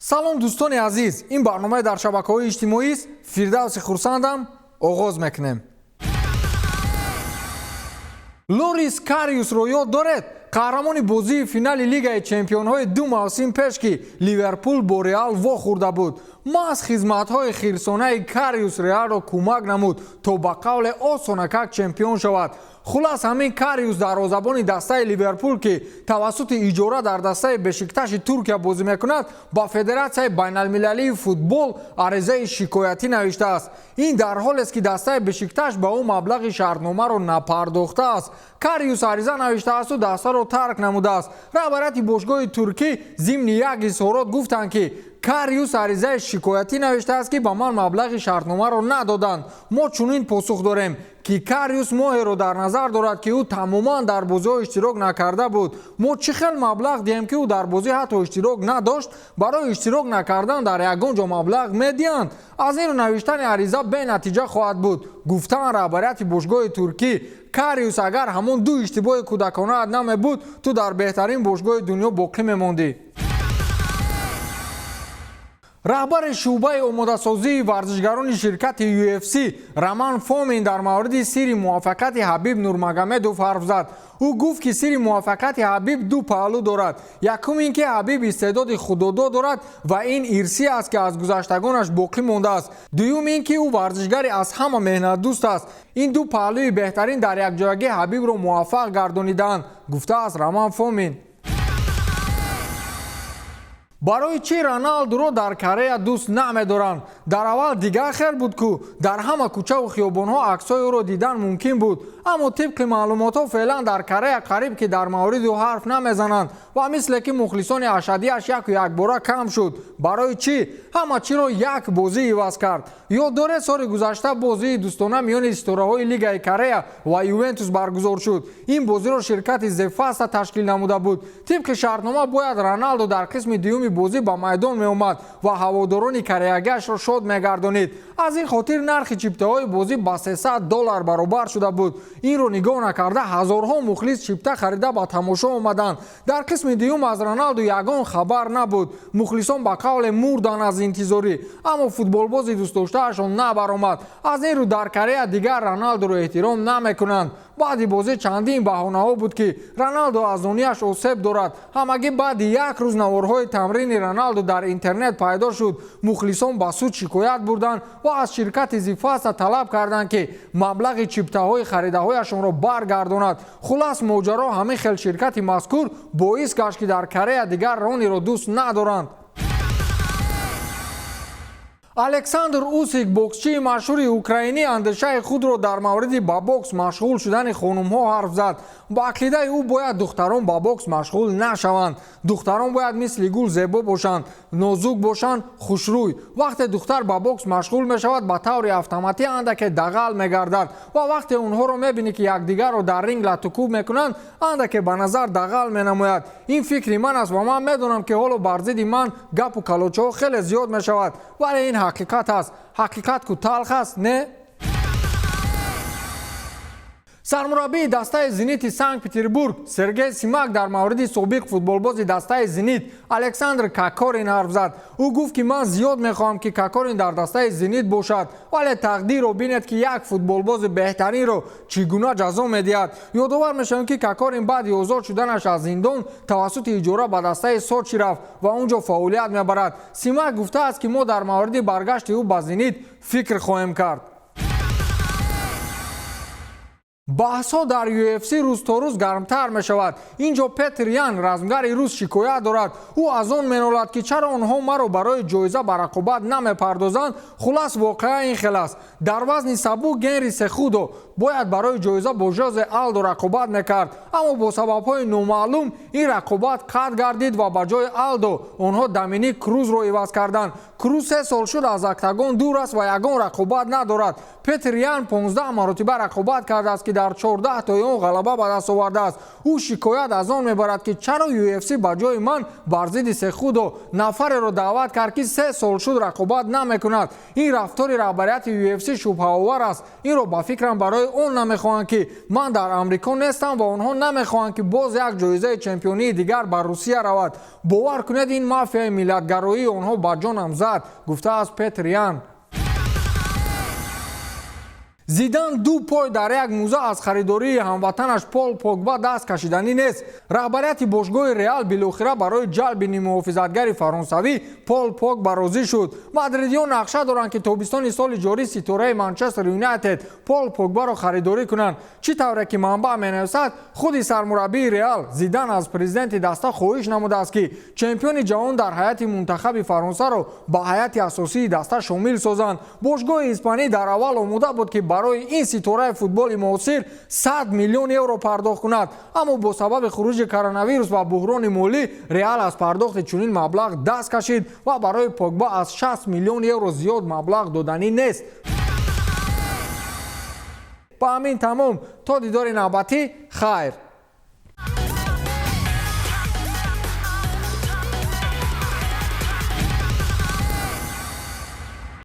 Салом, дӯстони азиз, ин барномаи дар шабакаҳои иҷтимоист. Фирдавси Хурсандам, оғоз мекунем. Лорис Кариусро ёд доред? Қаҳрамони бозии финали Лигаи чемпионҳои ду мавсим пеш, ки Ливерпул бо Реал вохӯрда буд. Маҳз хизматҳои хирсонаи Кариус Реалро кӯмак намуд, то ба қавле осонакак чемпион шавад. Хулас, ҳамин Кариус, дарвозабони дастаи Ливерпул, ки тавассути иҷора дар дастаи Бешикташи Туркия бозӣ мекунад, ба Федератсияи байналмилалии футбол аризаи шикоятӣ навиштааст. Ин дар ҳолест, ки дастаи Бешикташ ба ӯ маблағи шартномаро напардохтааст. Кариус ариза навиштаасту дастаро тарк намудааст. Раҳбарияти бошгоҳи туркӣ зимни як изҳорот гуфтанд, ки Кариус аризаи шикоятӣ навиштааст, ки ба ман маблағи шартномаро надоданд. Мо чунин посух дорем, ки Кариус моҳеро дар назар дорад, ки ӯ тамоман дар бозиҳо иштирок накарда буд. Мо чӣ хел маблағ диҳем, ки ӯ дар бозӣ ҳатто иштирок надошт? Барои иштирок накардан дар ягон ҷо маблағ медиҳанд? Аз ин рӯ навиштани ариза бенатиҷа хоҳад буд, гуфтаанд раҳбарияти бошгоҳи туркӣ. Кариус, агар ҳамон ду иштибоҳи кӯдаконаат намебуд, ту дар беҳтарин бошгоҳи дунё боқӣ мемондӣ. Раҳбари шӯъбаи омодасозии варзишгарони ширкати UFC Роман Фомин дар мавриди сирри муваффақияти Ҳабиб Нурмагомедов ҳарф зад. Ӯ гуфт, ки сирри муваффақияти Ҳабиб ду паҳлӯ дорад. Якум ин ки Ҳабиб истеъдоди худодод дорад ва ин ирсӣ аст, ки аз гузаштагонаш боқӣ мондааст. Дуюм ин ки ӯ варзишгари аз ҳама меҳнатдӯст аст. Ин ду паҳлӯи беҳтарин дар якҷоягӣ Ҳабибро муваффақ гардонидаанд, гуфтааст Роман Фомин. Барои чӣ Роналдуро дар Корея дӯст намедоранд? Дар аввал дигар хел буд ку, дар ҳама кӯчаву хиёбонҳо аксҳои ӯро дидан мумкин буд. Аммо тибқи маълумотҳо, феълан дар Корея қариб ки дар мавриди ӯ ҳарф намезананд ва мисле ки мухлисони ашаддиаш яку якбора кам шуд. Барои чӣ? Ҳама чиро як бозӣ иваз кард. Ёд доред, соли гузашта бозии дӯстона миёни ситораҳои Лигаи Корея ва Ювентус баргузор шуд. Ин бозиро ширкати Зефаста ташкил намуда буд. Тибқи шартнома бояд Роналдо дар қисми дуюми бозӣ ба майдон меомад ва ҳаводорони кореягиашро шод мегардонид. Аз ин хотир нархи чиптаҳои бозӣ ба 300 доллар баробар шуда буд. Инро нигоҳ накарда, ҳазорҳо мухлис чипта харида ба тамошо омаданд. Дар қисми дуюм аз Роналду ягон хабар набуд. Мухлисон ба қавле мурданд аз интизорӣ, аммо футболбози дӯстдоштаашон набаромад. Аз ин рӯ дар Корея дигар Роналдуро эҳтиром намекунанд. Баъди бозӣ чандин баҳонаҳо буд, ки Роналдо аз зонуяш осеб дорад. Ҳамагӣ баъди як рӯз наворҳои тамрини Роналду дар интернет пайдо шуд. Мухлисон ба суд шикоят бурданд ва аз ширкати Зифаста талаб карданд, ки маблағи чиптаҳои харидаҳояшонро баргардонад. Хулас, моҷаро ҳамин хел: ширкати мазкур боис гашт, ки дар Корея дигар Рониро дӯст надоранд. Александр Усик, боксчии машҳури украинӣ, андешаи худро дар мавриди ба бокс машғул шудани хонумҳо ҳарф зад. Ба ақидаи ӯ, бояд духтарон ба бокс машғул нашаванд. Духтарон бояд мисли гул зебо бошанд, нозук бошанд, хушрӯй. Вақте духтар ба бокс машғул мешавад, ба таври автоматӣ андаке дағал мегардад ва вақте онҳоро мебинӣ, ки якдигарро дар ринг латукӯб мекунанд, андаке ба назар дағал менамояд. Ин фикри ман аст ва ман медонам, ки ҳоло бар зидди ман гапу калочаҳо хеле зиёд мешавад, вале ин ҳақиқат аст. Ҳақиқат ку талх аст, не? Сармураббии дастаи Зенити Санкт Петербург Сергей Симак дар мавриди собиқ футболбози дастаи Зенит Александр Кокорин ҳарф зад. Ӯ гуфт, ки ман зиёд мехоҳам, ки Кокорин дар дастаи Зенит бошад, вале тақдирро бинед, ки як футболбози беҳтаринро чӣ гуна ҷазо медиҳад. Ёдовар мешавем, ки Кокорин баъди озод шуданаш аз зиндон тавассути иҷора ба дастаи Сочи рафт ва он ҷо фаъолият мебарад. Симак гуфтааст, ки мо дар мавриди баргашти ӯ ба Зенит фикр хоҳем кард. Баҳсҳо дар UFC рӯз то рӯз гармтар мешавад. Ин ҷо Петр Ян, размгари рус, шикоят дорад. Ӯ аз он менолад, ки чаро онҳо маро барои ҷоиза ба рақобат намепардозанд. Хулас, воқеа ин хел аст: дар вазни сабук Генри Сехудо бояд барои ҷоиза бо Жозе Алдо рақобат мекард, аммо бо сабабҳои номаълум ин рақобат қатъ гардид ва ба ҷои Алдо онҳо Доминик Крузро иваз карданд. Круз 3 сол шуд аз октагон дур аст ва ягон рақобат надорад. Петр Ян 15 маротиба рақобат кардааст, ки дар 14 тои он ғалаба ба даст овардааст. Ӯ шикоят аз он мебарад, ки чаро UFC ба ҷои ман бар зидди Сехудо нафареро даъват кард, ки 3 сол шуд рақобат намекунад. Ин рафтори раҳбарияти UFC шубҳаовар аст. Инро, ба фикрам, барои он намехоҳанд, ки ман дар Амрико нестам ва онҳо намехоҳанд, ки боз як ҷоизаи чемпионии дигар ба Русия равад. Бовар кунед, ин мафияи миллатгароии онҳо ба ҷонам зад, гуфтааст Петр Ян. Зидан ду пой дар як мӯза аз харидории ҳамватанаш Пол Погба даст кашиданӣ нест. Раҳбарияти бошгоҳи Реал билохира барои ҷалби ниммуҳофизатгари фаронсавӣ Пол Погба розӣ шуд. Мадридиён нақша доранд, ки тобистони соли ҷорӣ ситораи Манчестер Юнайтед Пол Погбаро харидорӣ кунанд. Чӣ тавре ки манбаъ менависад, худи сармураббии Реал Зидан аз президенти даста хоҳиш намудааст, ки чемпиони ҷаҳон дар ҳайати мунтахаби Фаронсаро ба ҳайати асосии даста шомил созанд. Бошгоҳи испанӣ дар аввал омода буд, ки барои ин ситораи футболи муосир 100 миллион евро пардохт кунад, аммо бо сабаби хуруҷи коронавирус ва буҳрони молӣ Реал аз пардохти чунин маблағ даст кашид ва барои Погба аз 60 миллион евро зиёд маблағ доданӣ нест. Ба ҳамин тамом. То дидори навбатӣ, хайр.